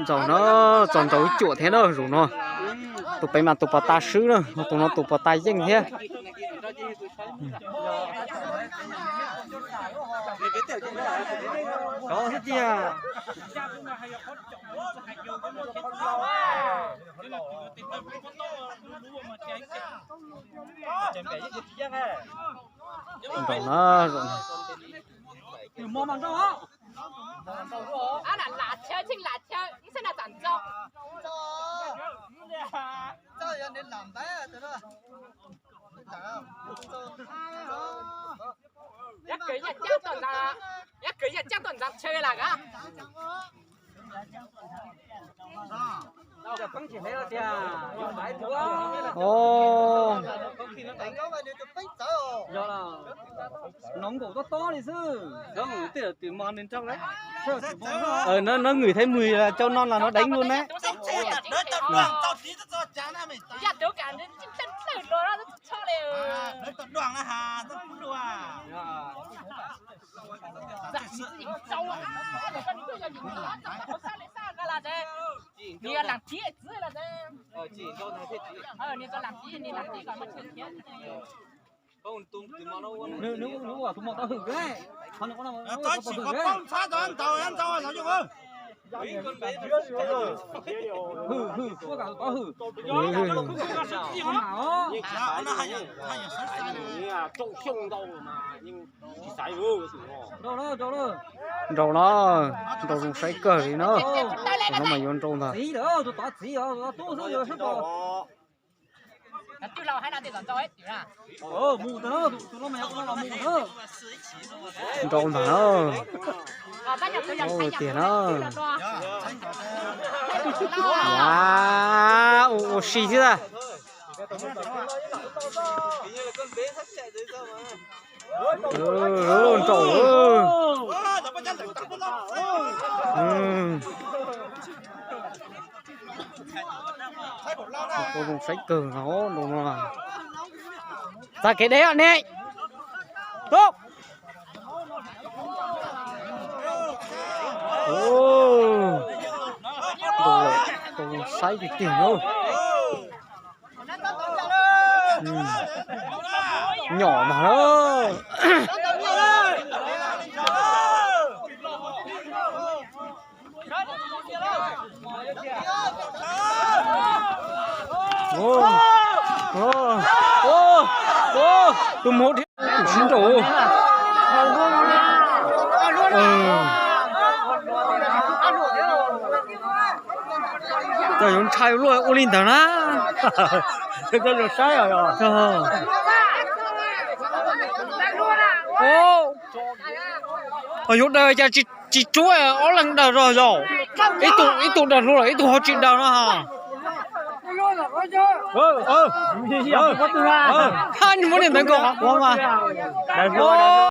Ntsaum no, txog ntsaum ib cuam thiab na zaum no. Tus pem mas tus pos tas swb na, tus no tus pos tas yeej thiab. Ntsaum na, zaum no. Lam chaw, lam chaw, ib xab na tam ntxo. Yab kwv yaj cab tuaj ntxav, yab kwv yaj cab tuaj ntxav chaw lam ka. Ov, no nkaum tob tob li xwb. Nó ngửi thấy mùi là châu non là nó đánh luôn đấy. Nraus no, nraus zoo saib kawg li na. Tus no mas yuav nraus ntag. Nraus ntag na. Tiag na. Ua si xwb a. Nraus. Ua zoo saib kawg no. Txav kev deb ne. Tub. Nraus lawm, nraus zoo saib tiag tiag na. Nyom mas na. Tus mus tus sib nraus. Cov yuav ntshai luaj ua li ntawd na. Saib. Yuav daws cas tsis tsuab, ob leeg daws zog yom. Ib tug, ib tug daws hlua lawm ib tug ho tsis daws no ha. Hab, muab niag ntawd nkaus qhov quav mas.